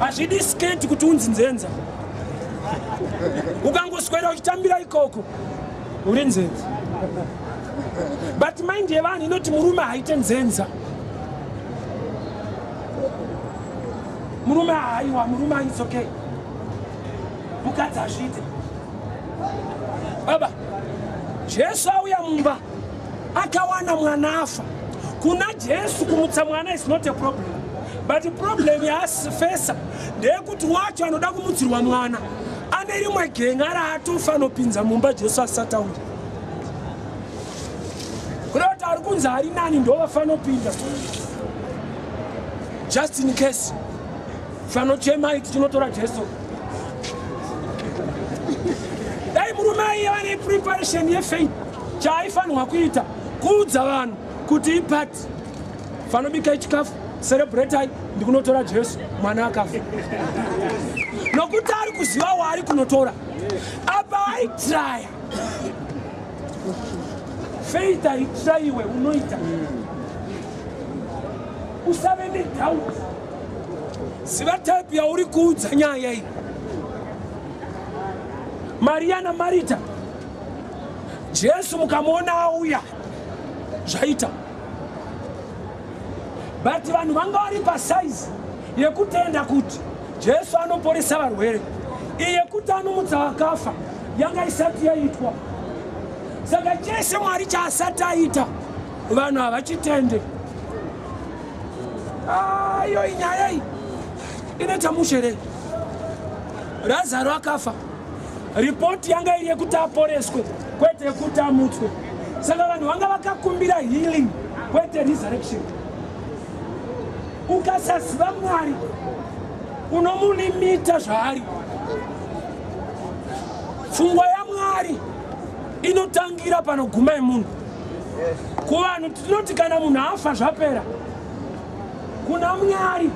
Hazvidi sketi kuti unzi nzenza. Ukangoswera uchitambira ikoko uri nzenza. But mind yevanhu inoti murume haite nzenza. Murume haiwa, murume it's okay. Mukadzi hazviite. Baba, Jesu auya mumba akawana mwana afa. Kuna Jesu kumutsa mwana is not a problem. But problem yaafesa ndeyekuti wacho anoda kumutsirwa mwana ane rimwe genga raatofanopinza mumba Jesu asati auya. Kureva kuti ari kunzi ari nani ndovafanopinda just in case fanochemai tichinotora Jesu. Dai murume aiva nepreparation yefaith, chaaifanirwa kuita kuudza vanhu kuti ipati, fanobikai chikafu, celebratai, ndikunotora Jesu, mwana akafa. Nokuti ari kuziva waari kunotora. Apa aitraya. Faith haitraiwe, unoita. Usave nedoubt. Ziva type yauri kuudza nyaya iyi. Maria naMarita, Jesu mukamuona auya zvaita, but vanhu vanga vari pasaizi yekutenda kuti Jesu anoporesa varwere, iye yekuti anomutsa vakafa yanga isati yaitwa. Saka chese Mwari chaasati aita vanhu havachitende. Iyo inyaya iyi inoita mushe. Razaro akafa, ripoti yanga iri yekuti aporeswe kwete yekuti amutswe. Saka vanhu vanga vakakumbira healing kwete resurrection. Ukasaziva Mwari unomulimita zvaari. Pfungwa yaMwari inotangira panoguma yemunhu. Kuvanhu tinoti kana munhu afa zvapera. Kuna Mwari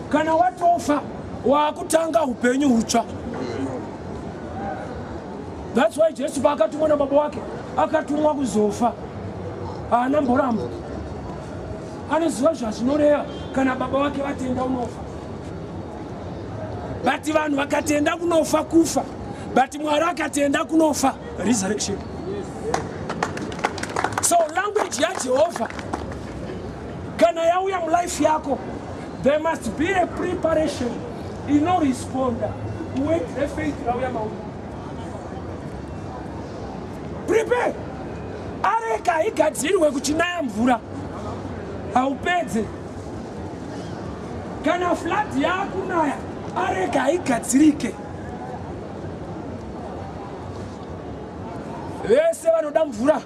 kana watofa waakutanga upenyu hutsva. That's why Jesu paakatumwa nababa wake akatumwa kuzofa, haana mboramba. Anoziva zvazvinoreva kana baba wake vatenda unofa. But vanhu vakatenda kunofa kufa, but Mwari akatenda kunofa resurrection. So language yaJehovha kana yauya mulife yako, there must be a preparation inoresponda kuword refaith rauya mauri. Prepare. Areka haigadzirwe kuchinaya mvura, haupedze. Kana flood yakunaya, areka haigadzirike. Vese vanoda mvura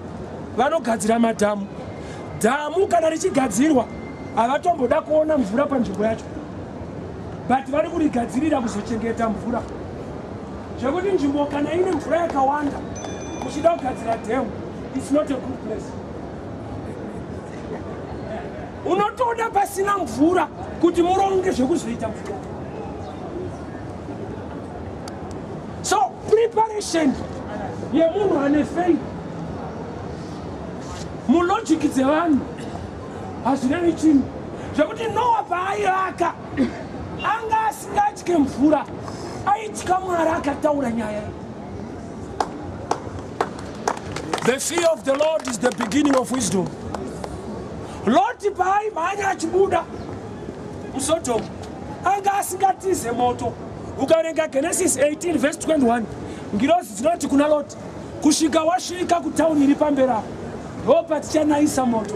vanogadzira madhamu. Dhamu kana richigadzirwa havatomboda kuona mvura panzvimbo yacho, but vari kurigadzirira kuzochengeta mvura. Zvekuti nzvimbo kana ine mvura yakawanda uchida kugadzira dhemu, it's not a good place. Unotoda pasina mvura kuti muronge zvekuzoita mvura. So preparation yemunhu ane faith mulogic dzevanhu hazvirevi chinhu. Zvekuti Noa paaivaka anga asingatye mvura, aitya Mwari akataura nyaya iyi. The fear of the Lord is the beginning of wisdom. Loti paaimhanya achibuda muSodom anga asingatize moto. Ukaverenga Genesis 18 verse 21, ngirozi dzinoti kuna Loti, kusvika wasvika kutauni iri pamberi apo ndo patichanayisa moto.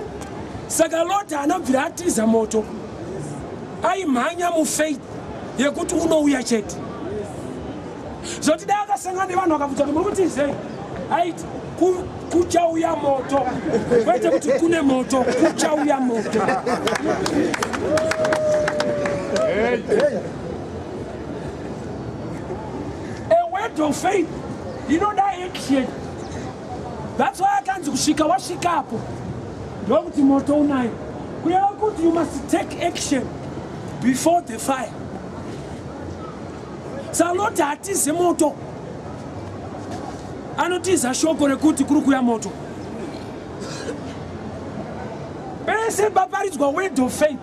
Saka Loti haana atiza moto, aimhanya mufaith yekuti unouya chete. Zoti dai akasangana nevanhu vakabvunza kuti muri kutizei, aiti kuchauya moto, kwete kuti kune moto, kuchauya moto. A word of faith inoda action. That's why akanzi kusvika wasvikapo ndokuti moto unayo. Kureva kuti you must take action before the fire. Saloti hatize moto, anotiza shoko rekuti kuri kuya moto. Pese paparidzwa word of faith,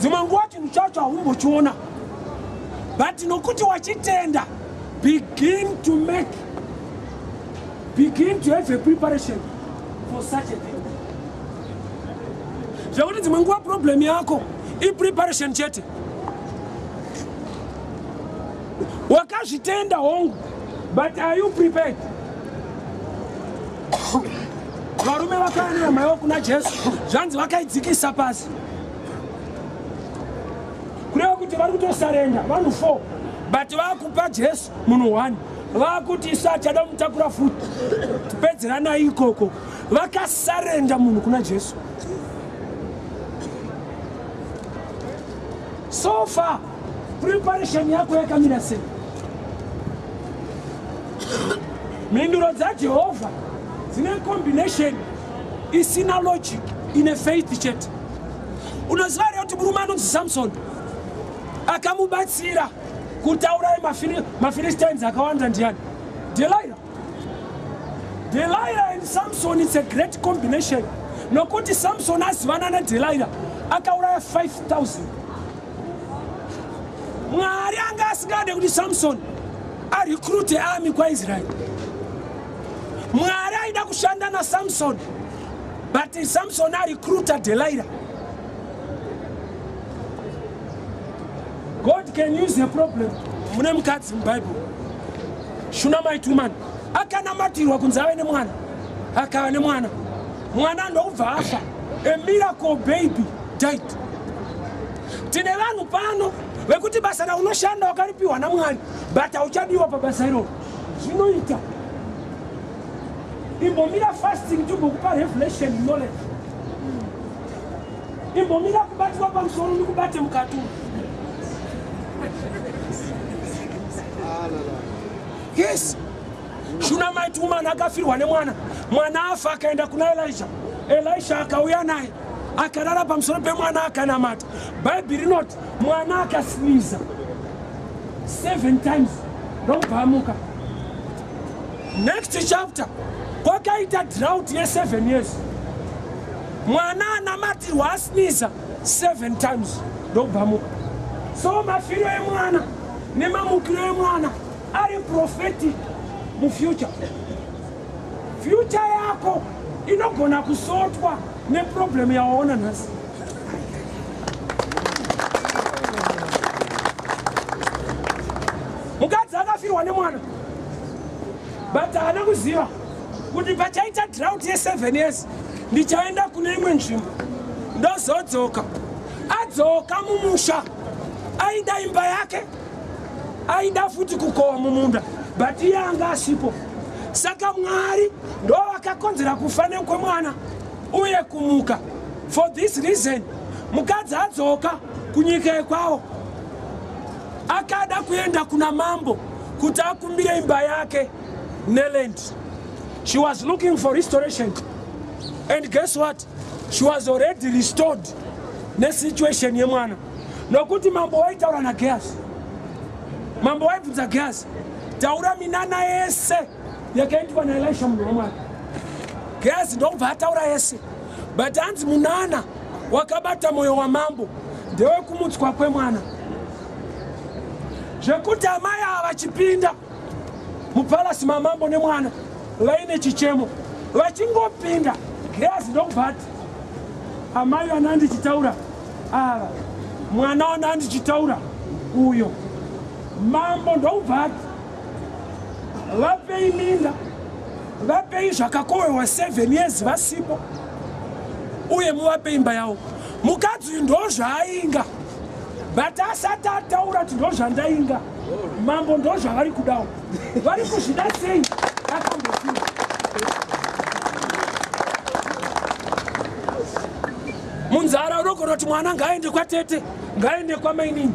dzimwe nguva chinhu chacho haumbochiona. But nokuti wachitenda, begin to make, begin to have a preparation for such a thing. Zvekuti dzimwe nguva problem yako ipreparation chete. Wakazvitenda hongu, but are you prepared? Varume vakauya nehama yavo kuna Jesu, zvanzi vakaidzikisa pasi, kureva kuti vari kutosarenda vanhu 4, but vakupa Jesu munhu 1, vakuti isu achada mutakura futi, tipedzeranai ikoko. Vakasarenda munhu kuna Jesu. So far preparation yako yakamira sei? Mhinduro dzaJehovha dzine combination isina logic, ine faith chete. Unoziva here kuti murume anonzi Samson akamubatsira kuti auraye maPhilistines akawanda ndiani? Delilah. Delilah and Samson, it's a great combination, nokuti Samson azivana naDelilah akauraya 5000. Mwari anga asingade kuti Samson arecruite army kwaIsraeri. Mwari aida kushanda naSamson, but Samson arecruita Delilah. God can use a problem. Mune mukadzi muBhaibheri, Shunammite woman, akanamatirwa kunzi ave nemwana, akava nemwana, mwana ndokubva afa. A miracle baby died. Tine vanhu pano vekuti basa raunoshanda wakaripiwa naMwari, but hauchadiwa pabasa iroro. Zvinoita imbomira fasting, timbokupa revelation knowledge. Imbomira kubatwa pamusoro ndikubate mukati umu. Yes, Shunammite woman akafirwa nemwana, mwana afa, akaenda kuna Elisha. Elisha akauya naye, akarara pamusoro pemwana, akanamata. Bhaibheri rinoti mwana akasneeza seven times, ndokubva amuka. Next chapter, kwakaita drought ye7 years. Mwana anamatirwa, asneeza seven times, ndokubva amuka. So mafiro emwana nemamukiro emwana ari prophetic mufuture. Future yako inogona kusotwa neproblem yawaona nhasi. Mukadzi akafirwa nemwana, but haana kuziva kuti pachaita drought ye7 years ndichaenda kune imwe nzvimbo, ndozodzoka. Adzoka mumusha, aida imba yake, aida futi kukohwa mumunda, but iye anga asipo. Saka Mwari ndo vakakonzera kufa nekwemwana uye kumuka. For this reason, mukadzi adzoka kunyika yekwavo, akada kuenda kuna mambo kuti akumbire imba yake neland. She was looking for restoration, and guess what? She was already restored nesituation yemwana, nokuti mambo waitaura naGehazi. Mambo waibvunza Gehazi, "Taura minana yese yakaitwa naElisha munhu waMwari." Gehazi ndokubva ataura yese, but hanzi munana wakabata mwoyo wamambo ndewekumutswa kwemwana, zvekuti amai ava vachipinda mupalasi mamambo nemwana vaine chichemo, vachingopinda, Gehazi ndokubva ati, "Amai vana ndichitaura ava, mwana wana ndichitaura uyo." Mambo ndokubva ati, "Vapei minda, vapei zvakakohwewa 7 years vasipo, uye muvape imba yavo." Mukadzi uyu ndo zvaainga, but asati ataura kuti ndo zvandainga, mambo ndo zvavari kudawo, vari kuzvida sei? Akambofira munzara. Unogona kuti mwana ngaaende kwatete, ngaaende kwamainini.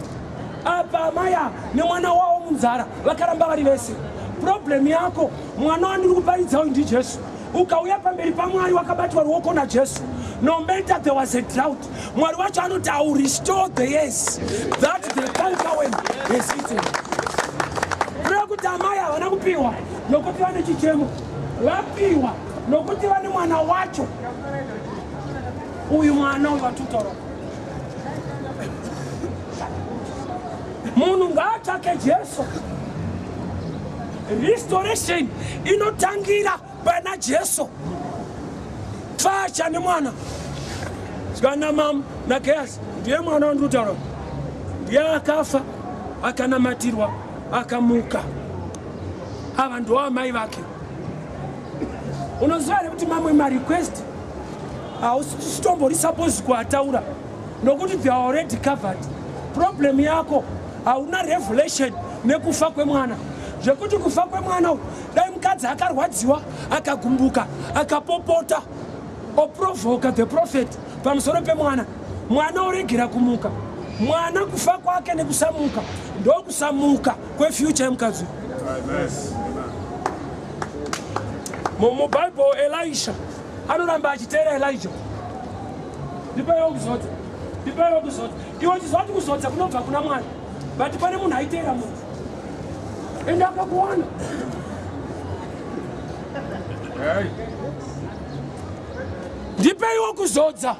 Apa amaya nemwana wavo munzara vakaramba vari vese. Problem yako, mwana wandiri kuparidza uyu ndiJesu. Ukauya pamberi paMwari wakabatwa ruoko naJesu, no matter there was a drought, Mwari wacho anoti, "I will restore the years that the cankerworm has eaten." Kureva kuti amai havana kupiwa nokuti vane chichemo, vapiwa nokuti vane mwana wacho uyu, mwana uyu vatutaura. Munhu ngaatsvake Jesu. Restoration inotangira pana Jesu. Pfacha nemwana. Zvana mam naGehazi ndiye mwana wandinotaura. Ndiye akafa akanamatirwa akamuka. Ava ndiwo amai vake. Unoziva here kuti mamwe marequest hausitombori suppose kuataura nokuti they are already covered. Problem yako hauna revelation nekufa kwemwana, zvekuti kufa kwemwana uyu dai mukadzi akarwadziwa akagumbuka akapopota oprovoka the prophet pamusoro pemwana, mwana oregera kumuka. Mwana kufa kwake nekusamuka ndokusamuka kwefuture yemukadzi. MuBible Elisha anoramba achiteera Elijah. Ndipeiwo kuzodza, ndipeiwo kuzodza. Iwe uchiziva kuti kuzodza kunobva kuna Mwari, but pane munhu aiteera munhu ende akakuwana. Ndipeiwo kuzodza,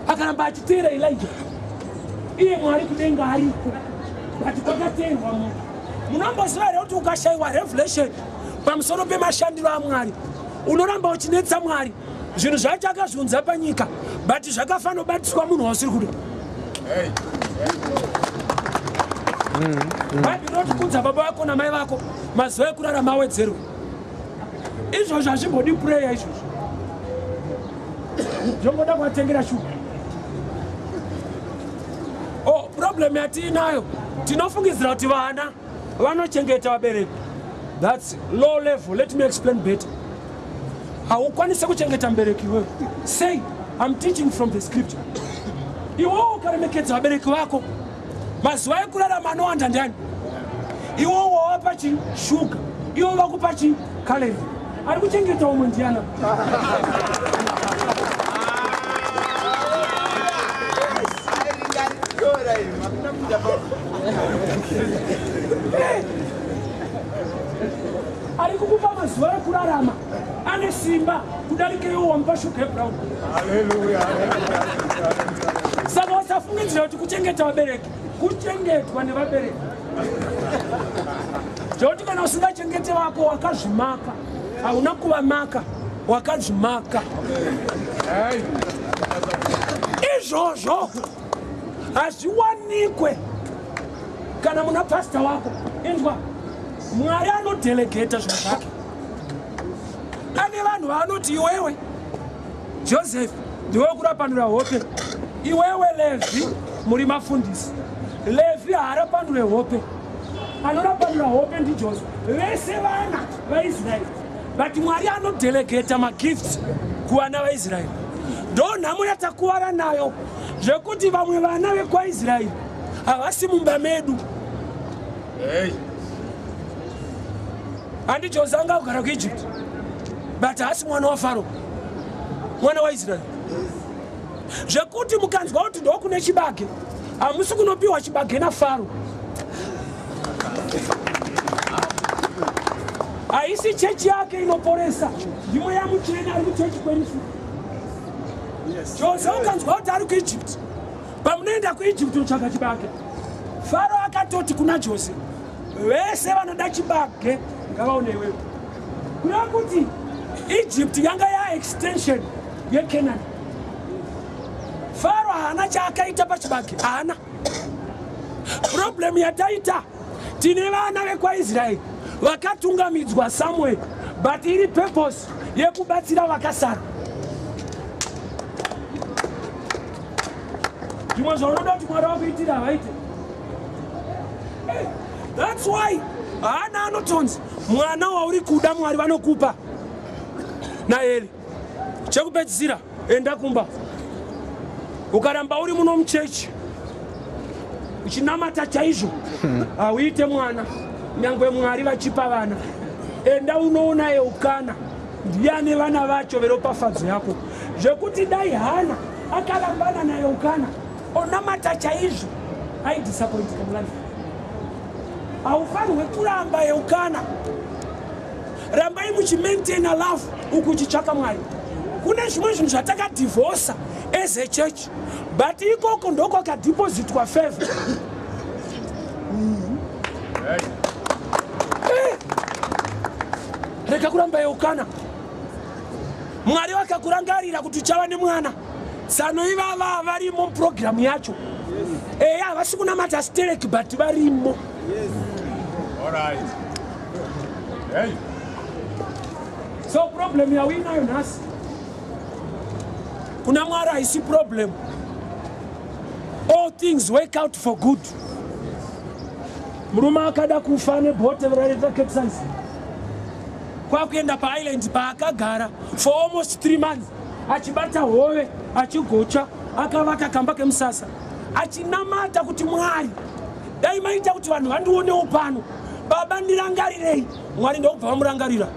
akaramba achiteera Elijah. Iye Mwari kudenga ariko, but kwakateerwa munhu. Munomboziva here kuti ukashayiwa revelation pamusoro pemashandiro aMwari, unoramba uchinetsa Mwari? Zvinhu zvacho akazviunza panyika, but zvakafanobatiswa munhu wausiri kuda. Bhaibheri rinoti kudza baba vako namai vako, mazuva ekurarama awedzerwe. Izvozvo hazvimbodi prayer, izvozvo zvongoda kuvatengera shuga. Oh, problem yatiinayo, tinofungidzira kuti vana vanochengeta vabereki. That's low level. Let me explain better. Haukwanisi kuchengeta mubereki iwewe. Sei? I'm teaching from the scripture. Iwewo ukaremekedza vabereki vako, mazuva ekurarama anowanda. Ndiani? Iwewo wawapa chi shuga, iwo vakupa chi calorie. Ari kuchengeta umwe ndiana? Ari kukupa mazuva ekurarama ane simba kudarika iwo wamupa shuga yebrown. Saka usafungidzira kuti kuchengeta vabereki kuchengetwa nevabereki, zvekuti kana usingachengete vako wakazvimaka. Hauna kuvamaka, wakazvimaka. Izvozvo hazviwanikwe kana muna pasta wako. Inzwa, Mwari anodelegata zvinhu zvake. Ane vanhu vaanoti, iwewe Joseph ndiwe kurapanura hope, iwewe Levhi muri mafundisi. Levhi haarapanure hope, anorapanura hope ndiJoseph. Vese vana vaIsraeri, but Mwari anodelegata magifts kuvana vaIsraeri. Ndo nhamo yatakuvara nayo, zvekuti vamwe vana vekwaIsraeri havasi mumba medu. Handi Jose anga kugara kuEgypt, but haasi mwana waFaro, mwana waIsraeri. Zvekuti mukanzwa kuti ndokune chibage, hamusi kunopiwa chibage naFaro. Haisi chechi yake inoporesa, ndimweya mutsvene ari kuchechi kwerisu. Jose ukanzwa kuti ari kuEgypt, pamunoenda kuEgypt unotsvaga chibage, Faro akatoti kuna Jose, vese vanoda chibage ngavaone iwewe. Kureva kuti Egypt yanga yaextension yeCanaan. Faro haana chaakaita pachibage, haana problem. Yataita, tine vana vekwaIsraeri vakatungamidzwa somewhere, but iri purpose yekubatsira vakasara. Zvimwe zvaunoda kuti Mwari wakuitira havaite. That's why haana anotonzi mwana wauri kuda Mwari vanokupa naEli. Chekupedzisira, enda kumba. Ukaramba uri muno muchechi uchinamata chaizvo, hauite mwana nyangwe Mwari vachipa vana. Enda unoona Eukana, ndiane vana vacho veropafadzo yako. Zvekuti dai Hana akarambana naEukana onamata chaizvo, aidisappointika mulife. Haufanirwe kuramba Eukana. Rambai muchimaintaina love uku uchitsvaka Mwari. Kune zvimwe zvinhu zvatakadhivhosa as a church, but ikoko ndokwakadhipozitwa favor. Rega kuramba yeukana. Mwari vakakurangarira kuti uchava nemwana. Tsano ivava varimo mupurogiramu yacho. Eya, havasi kunamata stereki, but varimo. All right. Hey. So problem yauinayo nhasi kuna Mwari haisi problem. All things work out for good. Murume akada kufa nebhote raita capsize, kwakuenda paisland paakagara for almost 3 months achibata hove, achigocha, akavaka kamba kemusasa, achinamata kuti, "Mwari, dai maita kuti vanhu vandionewo pano. Baba, ndirangarirei." Mwari ndokubva vamurangarira.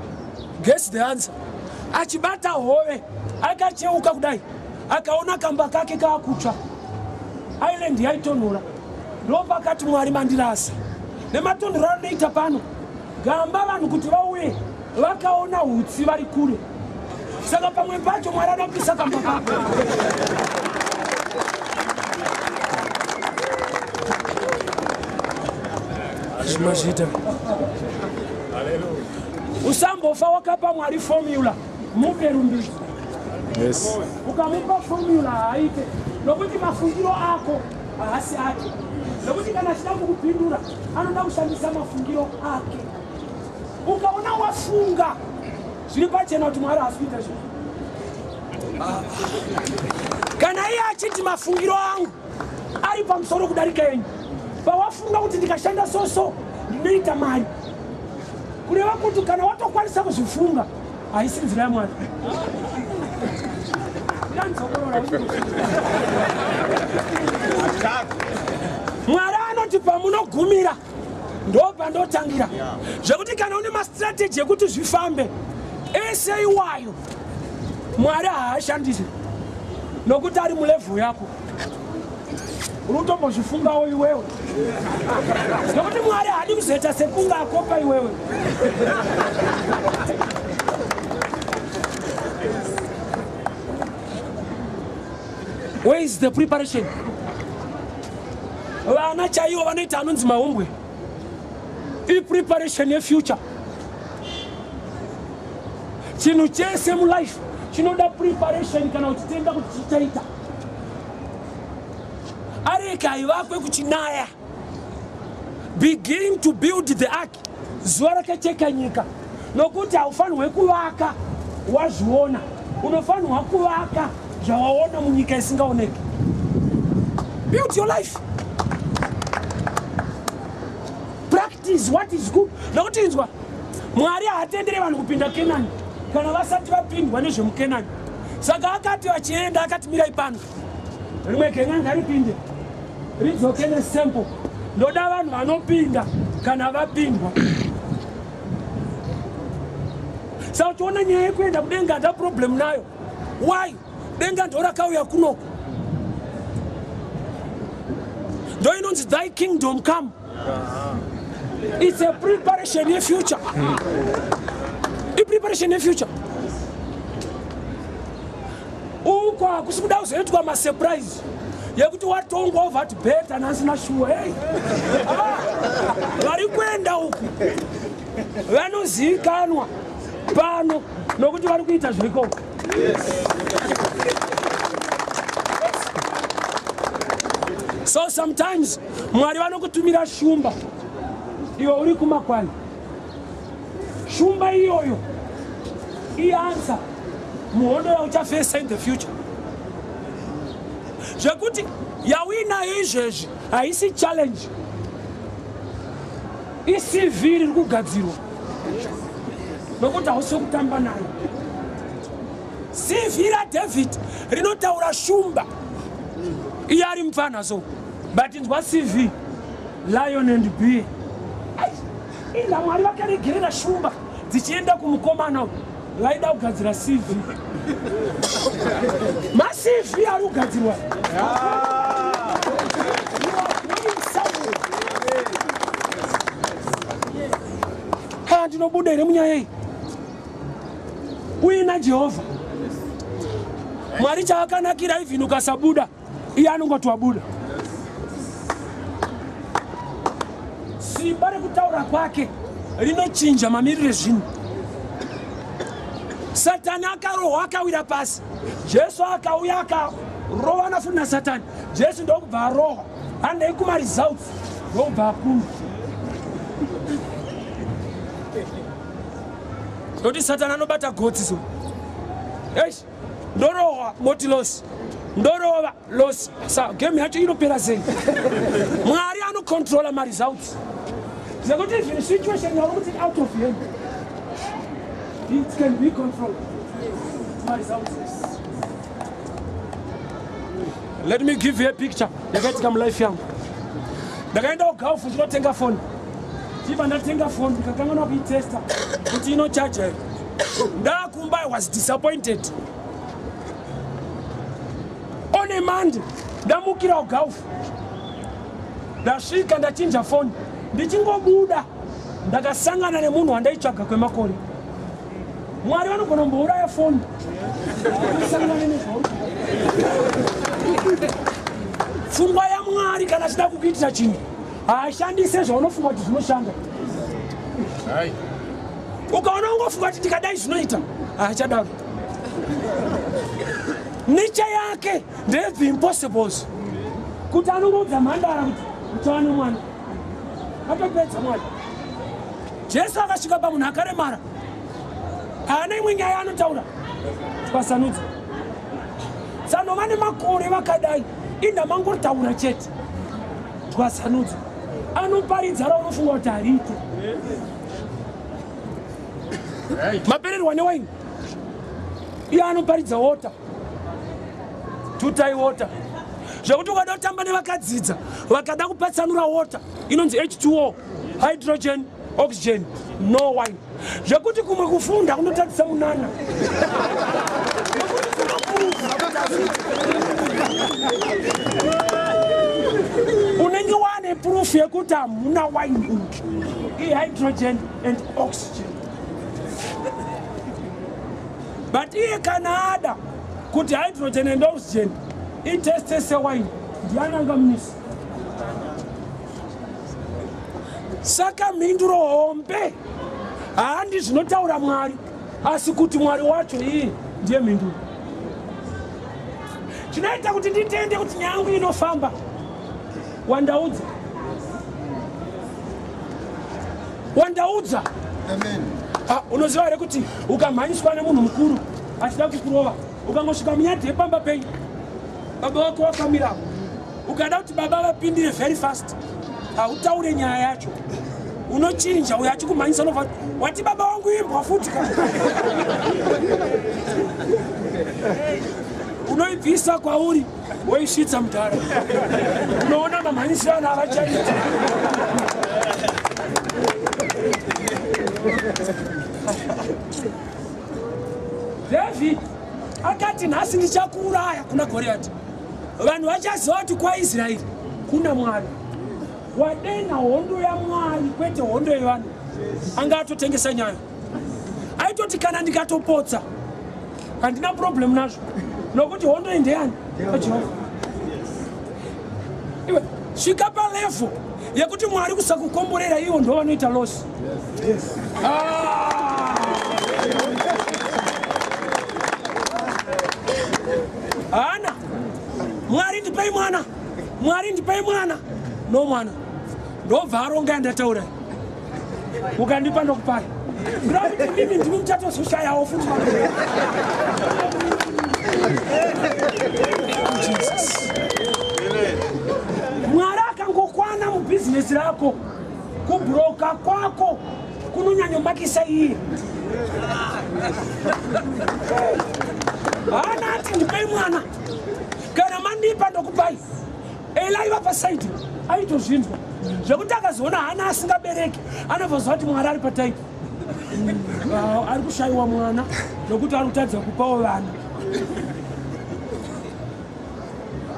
Guess the answer. Achibata hove, akacheuka kudai, akaona kamba kake kaakutsva, island yaitonhora. Ndopakati, "Mwari, mandirasa nematonhoro anoita pano gamba. Vanhu kuti vauye vakaona utsi vari kure." Saka pamwe pacho Mwari anoda kupisa kamba kako. Zvimazviita, usambofa wakapa Mwari formula. Mupe rumbidzo. Ukamupa formula haaite, nokuti mafungiro ako haasi ake, nokuti kana achida kukupindura anoda kushandisa mafungiro ake. Ukaona wafunga zviri pachena kuti Mwari haasi kuita zvinhu, kana iye achiti mafungiro angu ari pamusoro kudarika enyu. Pawafunga kuti ndikashanda soso ndinoita mari, kureva kuti kana watokwanisa kuzvifunga, haisi nzira yaMwari. Ndanzokorora. Mwari anoti pamunogumira ndo pandotangira, zvekuti kana une mastrategy ekuti zvifambe ese iwayo, Mwari haashandisi, nokuti ari mulevel yako. Uri kutombozvifungawo iwewe, nokuti Mwari haadi kuzoita sekunge akopa iwewe. Where is the preparation? Vana chaivo vanoita anonzi mahumbwe, ipreparation yefuture. Chinhu chese mulife chinoda preparation kana uchitenda kuti chichaita. Areka haivakwe kuchinaya. Begin to build the ark zuva rakacheka nyika, nokuti haufanirwe kuvaka wazviona, unofanirwa kuvaka zvawaona munyika isingaoneki. Build your life, practice what is good, nokuti inzwa, Mwari haatendere vanhu kupinda Kenani kana vasati vapindwa nezvemuKenani. Saka akati vachienda, akati, "Mirai pano, rimwe genga ngaripinde, ridzoke nesample. Ndoda vanhu vanopinda kana vapindwa." Saka uchiona nyaya yekuenda kudenga, handa problem nayo. Why? Denga ndo rakauya kunoko, ndo inonzi thy kingdom come. It's a preparation yefuture, ipreparation yefuture. Uko hakusi kuda kuzoitwa masurprise yekuti watongwa ubva ati better nhasina shuwa. Hey, ah, vari kuenda uku vanozivikanwa pano nokuti vari kuita zvirikoko. So sometimes Mwari vanokutumira shumba iwe uri kumakwani. Shumba iyoyo ianswer muhondo yauchafesa in the future, zvekuti yauinayo izvezvi haisi challenge, iCV riri kugadzirwa, nokuti hausi kutamba nayo. CV raDavid rinotaura shumba, iye ari mupfana. So but inzwa CV, lion and bear. Ila Mwari vakaregerera shumba dzichienda kumukomana vaida kugadzira CV. MaCV ari kugadzirwa. You are going somewhere. Ha, ndinobuda here munyaya iyi? Uina Jehovha Mwari chaakanakira, even ukasabuda, iye anongoti wabuda. Simba rekutaura kwake rinochinja mamiriro ezvinhu. Satani akarohwa akawira pasi. Jesu akauya akarovana futi naSatani. Jesu ndokubva arohwa. Handei kumaresults ndokubva akunda. Nokuti Satani anobata gotsi so. Eish, ndorohwa moti loss. Ndorova loss. Sa game yacho inopera sei? Mwari anocontrola maresults. Zvekuti even situation yauri kuti out of hand. It can be controlled. Maresults. Let me give you a picture yakaitika mulife yangu. Ndakaenda kuGulf ndinotenga foni. Chibva ndatenga foni ndikakanganwa kuitesta kuti inochaja here. Ndakumba I was disappointed. On a Monday ndamukira kuGulf. Ndasvika ndachinja foni. Ndichingobuda ndakasangana nemunhu wandaitsvaga kwemakore. Mwari vanogona kumbouraya foni. Usangane nezvauri. Pfungwa yaMwari kana achida kukuitira chinhu haashandise zvaunofunga kuti zvinoshanda. Ukaona ungofunga kuti ndikadai zvinoita, haachadaro. Nature yake ndeye the impossibles. Kuti anongoudza mhandara kuti uchava nemwana. Atopedza mwana. Jesu akasvika pamunhu akaremara. Haana imwe nyaya anotaura. Twasanudza. Tsano vane makore vakadai indamangotaura chete. Twasanudza. Anoparidza raunofunga kuti hariite. Mapererwa newaini. Iye anoparidza water. Tutai water. Zvekuti ukada kutamba nevakadzidza vakada kupatsanura water inonzi H2O, hydrogen, oxygen, no wine. Zvekuti kumwe kufunda kunotadzisa munana. Unenge wane proof yekuti hamuna wine umu. Ihydrogen and oxygen. But iye kana ada kuti hydrogen and oxygen iteste sewine, ndiani angamunisa? Saka mhinduro hombe handi zvinotaura Mwari, asi kuti Mwari wacho iye ndiye mhinduro. Chinoita kuti nditende kuti nyaya yangu inofamba, wandaudza. Wandaudza. Amen. Unoziva here kuti ukamhanyiswa nemunhu mukuru achida kukurova, ukangosvika munyadhi yepamba penyu, baba vako vakamira, ukada kuti baba vapindire very fast, hautaure nyaya yacho, unochinja uyo achikumhanyisa unobva wati baba wangu imbwa futi ka. Unoibvisa kwauri woisvitsa mudhara, unoona mamhanyisiro ana avachaita. David akati nhasi ndichakuuraya kuna Goriati. Vanhu vachaziva kuti kwaIsraeri kuna Mwari. Wadena hondo yaMwari kwete hondo yevanhu. Anga atotengesa nyaya. Aitoti kana ndikatopotsa handina problem nazvo nokuti hondo iyi ndeyani? YaJehovha. Iwe svika palevel yekuti Mwari kusakukomborera ivo ndo vanoita loss. Hana Mwari ndipei mwana, Mwari ndipei mwana, no mwana ndobva aronga yandataura, ukandipa ndokupai. Ndoda kuti mimi ndimi muchatozoshayawo futi. Jesus. Mwari akangokwana mubhizinesi rako, kubroka kwako kunonyanyomakisa iye. Haana ati ndipei mwana, kana mandipa ndokupai. Eli aiva pasaidi aitozvinzwa zvekuti akazoona hana asingabereki anobva kuti Mwari ari pataipi, ari kushayiwa mwana nokuti ari kutadza kupawo vana.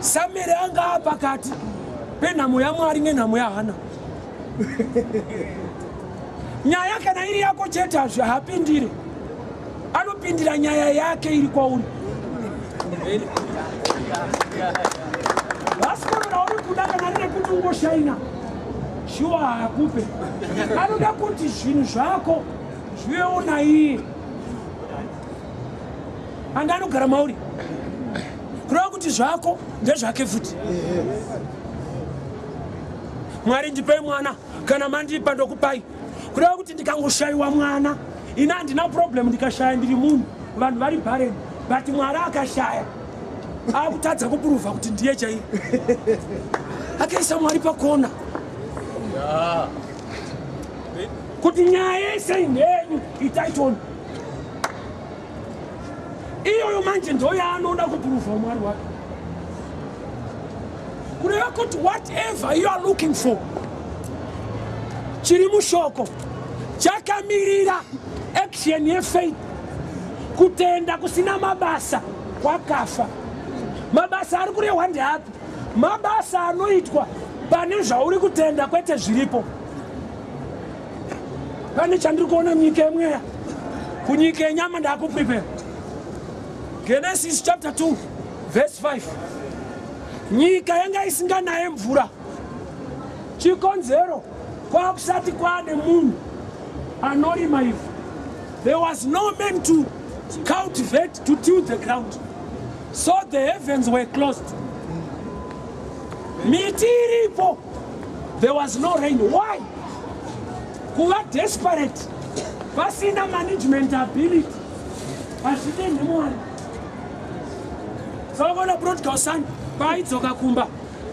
Samueri anga pakati penhamo yaMwari nenhamo yaHana. Nyaya kana iri yako chete hazvo haapindire, anopindira nyaya yake iri kwauri. Bhasikoro rauri kuda kana riri rekuti ungoshaina, Shuwa haakupe. Anoda kuti zvinhu zvako zvivewo naiye. Andi anogara mauri. Kureva kuti zvako ndezvake futi. Mwari ndipei mwana, kana mandipa ndokupai. Kureva kuti ndikangoshayiwa mwana, ini handina problem, ndikashaya ndiri munhu, vanhu vari barren, but Mwari akashaya akutadza kupuruvha kuti ndiye chaiye. Akaisa Mwari pakona. Kuti nyaya yese ndenyu itaitoni. Iyoyo manje ndo yaanoda kupuruvha Mwari wake. Kureva kuti whatever you are looking for chiri mushoko chakamirira action yefaith. Kutenda kusina mabasa kwakafa. Mabasa ari kurehwa ndeapi? Mabasa anoitwa pane zvauri kutenda, kwete zviripo. Pane chandiri kuona munyika yemweya, kunyika yenyama ndakuprepare. Genesis chapter 2 verse 5. Nyika yanga isinganaye mvura. Chikonzero kwakusati kwaane munhu anorima ivhu. There was no man to cultivate, to till the ground. So the heavens were closed. Miti iripo. There was no rain. Why? Kuva desperate. Pasina management ability. Hazvide neMwari. Saka prodigal son paidzoka kumba,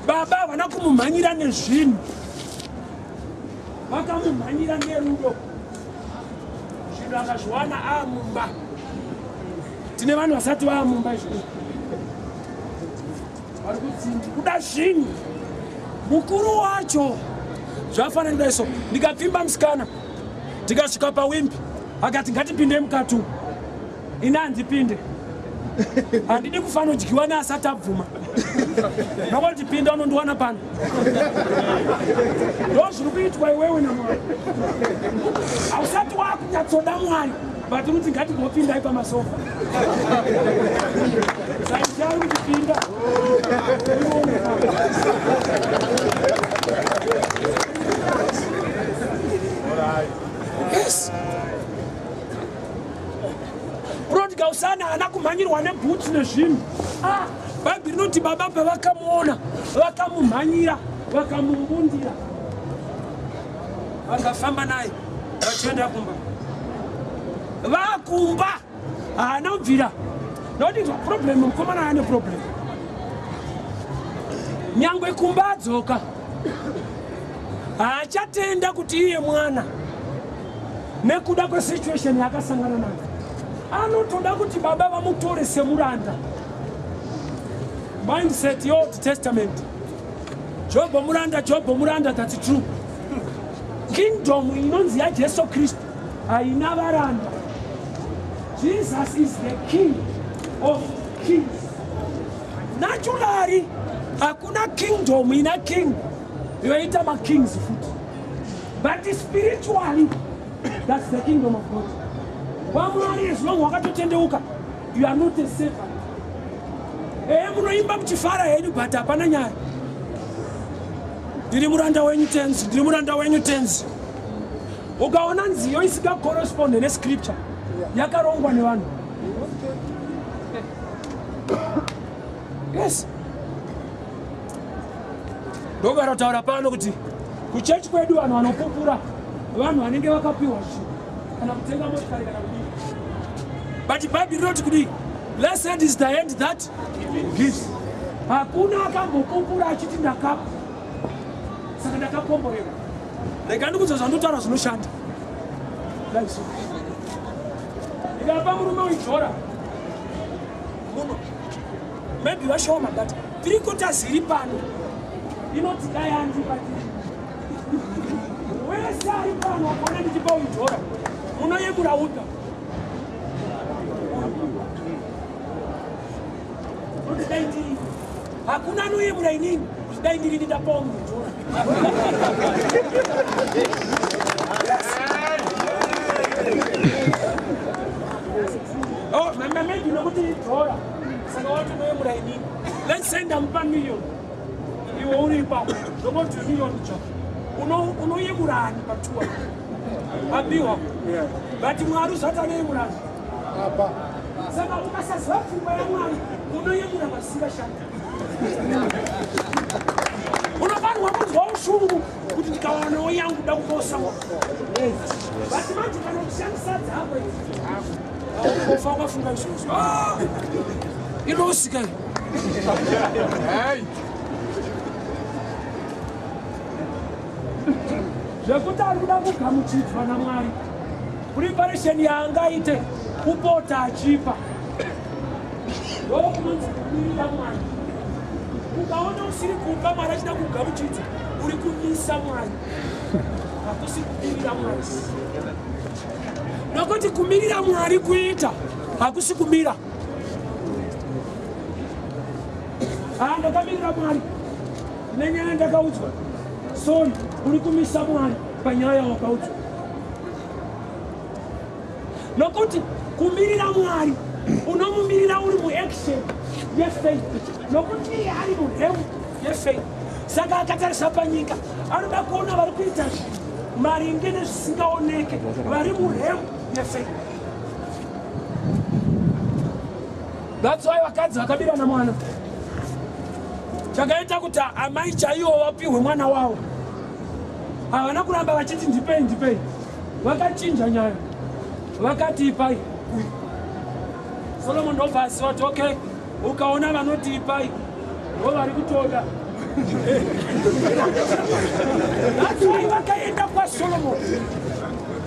baba havana kumumhanyira nezvinhu. Vakamumhanyira nerudo. Zvinhu akazviwana amumba. Tine vanhu vasati vaamumba izvo. Vari kuti kuda zvinhu. Mukuru wacho zvafanira kudai so. Ndikapfimba musikana tikasvika pawimbi akati ngatipinde mukati umu. Ini handipinde. Handidi kufanodyiwa neasati abvuma. Nokuti pinda unondiwana pano. Ndo zviri kuitwa iwewe naMwari. Hausati wakunyatsoda Mwari, but unoti ngatigopindai pamasofa. Saitari kuti pinda. Yes. Prodigal son haana kumhanyirwa nebhutsu nezvinhu. Bhaibheri rinoti baba pavakamuona vakamumhanyira, vakamumbundira, vakafamba naye vachienda kumba. Vakumba haana kubvira. Nokuti problem mukomana ane problem. Nyangwe kumba adzoka haachatenda kuti iye mwana nekuda kwesituation yaakasangana nayo. Anotoda kuti baba vamutore semuranda. Mindset yeOld Testament. Jobho muranda, Jobho muranda, that's true. Kingdom inonzi yaJesu Kristu haina varanda. Jesus is the King of kings. Naturally, hakuna kingdom ina king yoita makings futi. But spiritually, that's the kingdom of God. Wamwari as long wakatotendeuka, you are not a servant. Munoimba muchifara henyu, but hapana nyaya. Ndiri muranda wenyu tenzi, ndiri muranda wenyu tenzi. Ukaona nziyo isingacorresponde nescripture, yakarongwa nevanhu. Yes. Ndogara kutaura pano kuti kuchechi kwedu vanhu vanopupura vanhu vanenge vakapiwa zvinhu kana kutenga motikari kana kudii. But Bible rinoti kudii? Blessed is the hand that gives. Hakuna akambopupura achiti ndakapa saka ndakakomborerwa. Rega ndikudza zvandotaura zvinoshanda. Ndikapa murume uidhora muno maybe vashoma, but 3/4 iri pano inoti dai andipa. Wese ari pano akaona ndichipa uidhora munoyemura uta kuti dai ndiri. Hakuna anoyemura inini kuti dai ndiri ndapawo munhu dhora. Oh, maybe nokuti idhora saka watonoyemura inini. Let's say ndamupa million, iwe uri ipapo, ndongoti million cho Unoyemurani patuwa apiwa, but Mwari uzati anoyemurani. Saka ukasaziva pfungwa yaMwari, unoyemura vasingashandi. Unofanirwa kunzwa ushungu kuti ndikawanawo yangu da kuposawo, but manje kana uchishandisa dzako idzi, ufa wakafunga izvozvo. Ah! Inosika. Hey. Zvekuti ari kuda kugamuchidzwa naMwari, preparation yaangaite kupota achipa, ndokunonzi kumirira Mwari. Ukaona usiri kupa, Mwari achida kugamuchidza, uri kumisa Mwari, hakusi kumirira Mwari, nokuti kumirira Mwari kuita, hakusi kumira. Ha, ndakamirira Mwari nenyaya ndakaudzwa. Sorry, uri kumisa Mwari panyaya yawakaudzwa, nokuti kumirira Mwari unomumirira uri muaction yefaith, nokuti iye ari murealm yefaith. Saka akatarisa panyika, anoda kuona vari kuita zvinhu maringe nezvisingaoneke, vari murealm yefaith. That's why vakadzi vakabirana mwana. Chakaita kuti amai chaivo vapihwe mwana wavo, havana kuramba vachiti ndipei, ndipei. Vakachinja nyaya, vakati ipai uyu. Solomon ndobva aziva kuti okay, ukaona vanoti ipai, ndo vari kutoda. That's why vakaenda kwaSolomon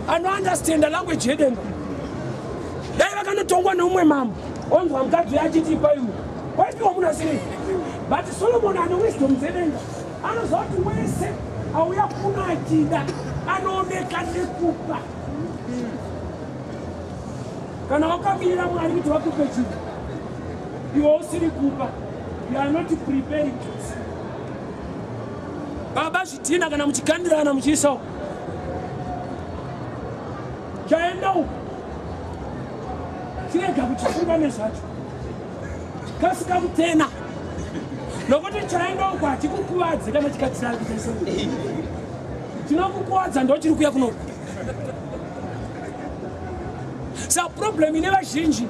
anounderstanda language yedenga. Dai vakanotongwa neumwe mambo, onzwa mukadzi uyo achiti ipai uyu, waipiwa munhu asiri. But Solomon ane wisdom dzedenga, anoziva kuti wese auya kuno achida anooneka nekupa. Kana wakamirira Mwari kuti vakupe chinhu, iwe usiri kupa, you are not preparing to receive. Baba, zvidhina kana muchikandirana muchiisawo, chaenda uku, chirega kuchifunga nezvacho, kasika kutena, nokuti chaenda uku hachikukuvadze. Kana chikatira kuita sei, chinokukuvadza ndo chiri kuya kunoku. Sa problem ine vazhinji,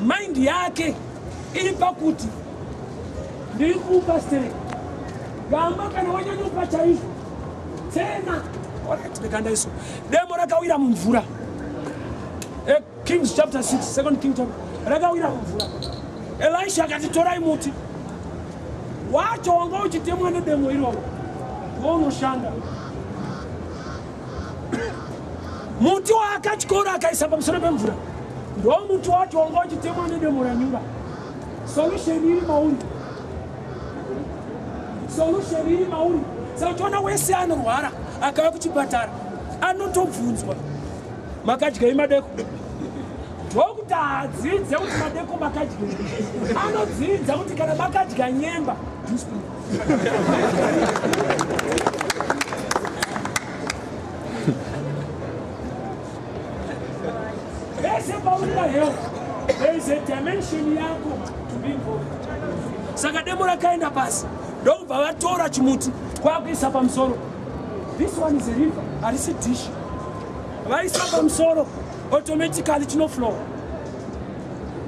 mind yake iri pakuti ndiri kupa stereki gamba. Kana wanyanyopa chaizvo, tsena. Alright, ndikandaiso demo rakawira mumvura. Kings chapter 6, Second King chapter, rakawira mumvura. Elisha akati torai muti wacho wanga uchitemwa nedemo iroro, wounoshanda. Muti waakatyora akaisa pamusoro pemvura ndo muti wacho wanga uchitemwa nedemo ranyura. Solution iri mauri, solution iri mauri. Saka uchiona wese anorwara akauya kuchipatara anotobvunzwa, "Makadyei madeko?" Ndokuti adzidze kuti madeko makadyei. Anodzidza kuti kana makadya nyemba juice. Pese paurida health, there is a dimension yako to be involved. Saka demo rakaenda pasi, ndokubva vatora chimuti kwakuisa pamusoro. This one is a river, harisi dish. Vaisa pamusoro, automatically chinoflow.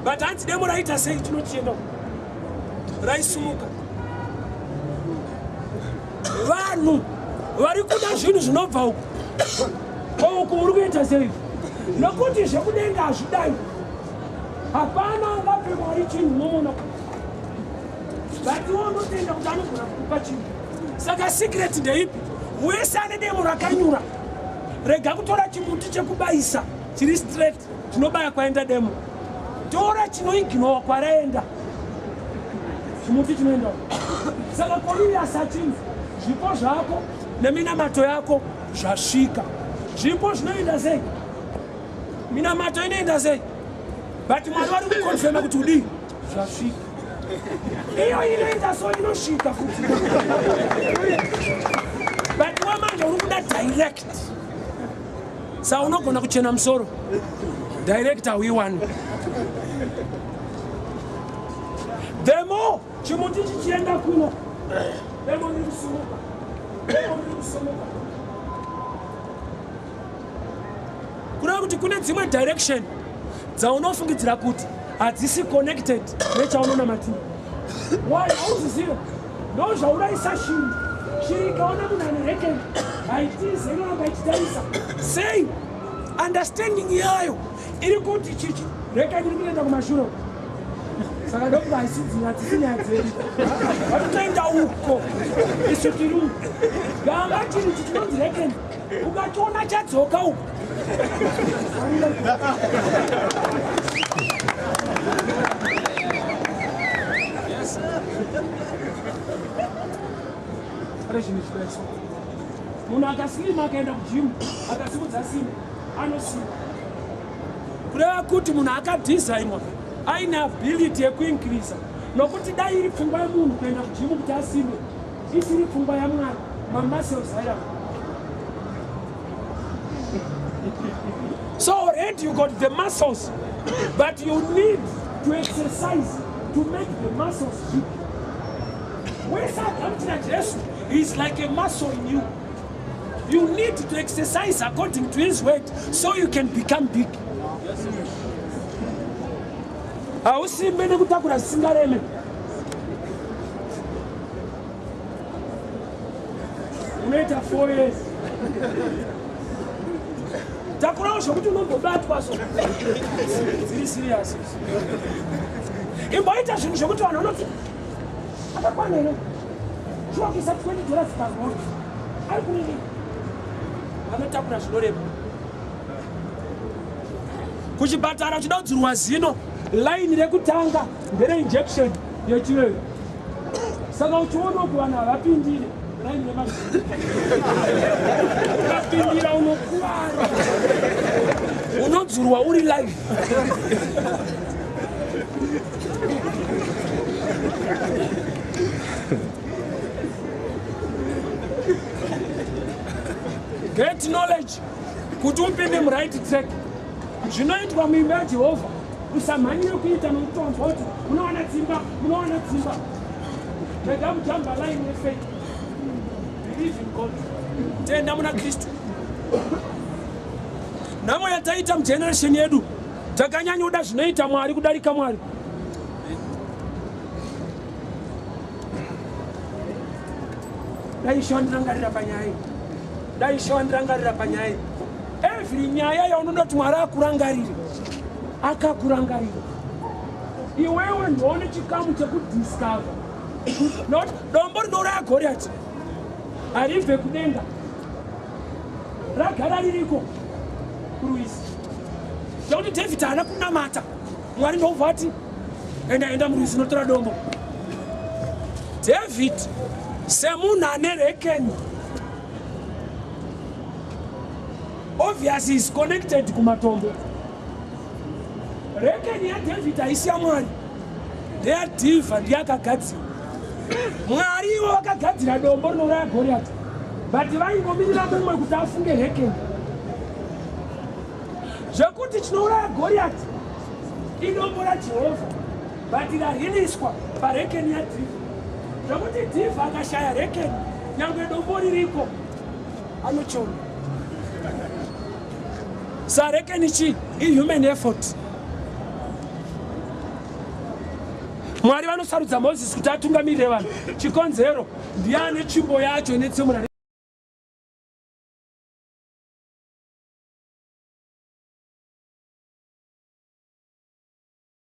But hanzi demo raita sei? Chinochienda, raisumuka. Vanhu vari kuda zvinhu zvinobva uku uku, muri kuita sei? Nokuti zvekudenga hazvidai. Hapana angape Mwari chinhu momona, but iwe unotenda kuti anogona kukupa chinhu. Saka secret ndeipi? Wese ane demo rakanyura, rega kutora chimuti chekubayisa chiri straight chinobaya kwaenda demo. Tora chinoignowa kwaraenda chimuti chinoenda. Saka Cornelius achinzi zvipo zvako neminamato yako zvasvika. Zvipo zvinoenda sei? Minamato inoenda sei? But Mwari vari kuconfirma kuti udii? Zvasvika. Iyo inoenda so inosvika futi, but wamanje uri kuda direct. Sa unogona kuchena musoro direct, hauiwani. The more chimuti chichienda kuno, demo riri kusimuka, demo riri. Kusomoka kureva kuti kune dzimwe direction dzaunofungidzira kuti hadzisi connected nechaunonamatira. Why? Hauzizive. Ndozvaurayisa shiri. Shiri ikaona munhu ane rekeni haitize, inoramba ichitarisa. Sei? Understanding yayo iri kuti chichi rekeni iri kuenda kumashure, saka ndokuti haisidzira, hadzisi nyaya dzedu, vatotoenda uko, isu tiri uko. Gamba chinhu ichi chinonzi rekeni, ukachiona chadzoka uko. Pane chinhu chidaiso, munhu akaslima akaenda kujimu akasimudza simba, anosimba. Kureva kuti munhu akadhizainwa aine ability yekuincreasa, nokuti dai iri pfungwa yemunhu kuenda kujimu kuti asimbe, isiri pfungwa yaMwari, mamuscles airamba. So already you got the muscles, but you need to exercise to make the muscles big. Wese agamuchira Jesu is like a muscle in you. You need to exercise according to his word so you can become big. Hausimbe nekutakura zvisingareme. Unoita 4 years, takurawo zvokuti unombobatwa. So dziri serious, imboita zvinhu zvokuti vanhu vanoti akakwana here, shuwa kuisa $20 parod ari kunini. Vanotakura zvinorema kuchipatara, uchida kudzurwa zino, laini rekutanga ndereinjection yechiveve. Saka uchiona kuti vanhu havapindire laini remazino, ukapindira unokuvara, unodzurwa uri live. Get knowledge kuti upinde muright track. Zvinoitwa muimba yaJehovha usamhanyire kuita nokutonzwa kuti munowana dzimba, munowana dzimba. Rega kujamba line yefaith. Believe in God, tenda muna Kristu. Nhamo yataita mugeneration yedu, takanyanyoda zvinoita Mwari kudarika Mwari. Dai Ishe wandirangarira panyaya iyi, dai Ishe wandirangarira panyaya iyi. Every nyaya yaunoda kuti Mwari akurangarire, akakurangarira. Iwewe ndoone chikamu chekudiscover. Not dombo rinouraya Goriati haribve kudenga, ragara ririko kurwizi. Zvakuti David haana kunamata Mwari ndobva ati enda, enda murwizi unotora dombo. David semunhu ane rekeni, obviously is connected kumatombo. Rekeni yaDavid haisi yaMwari, ndeyadhivha, ndiye akagadzira. Mwari ivo vakagadzira dombo rinouraya Goriati, but vaingomirira mumwe kuti afunge rekeni, zvekuti chinouraya Goriati idombo raJehovha, but rariliswa parekeni yadhivha, zvekuti dhivha akashaya rekeni, nyange dombo ririko anochona. Sarekeni chii? Ihuman effort. Mwari vanosarudza Mozisi kuti atungamirire vanhu. Chikonzero, ndiane tsvimbo yacho ine tsemura.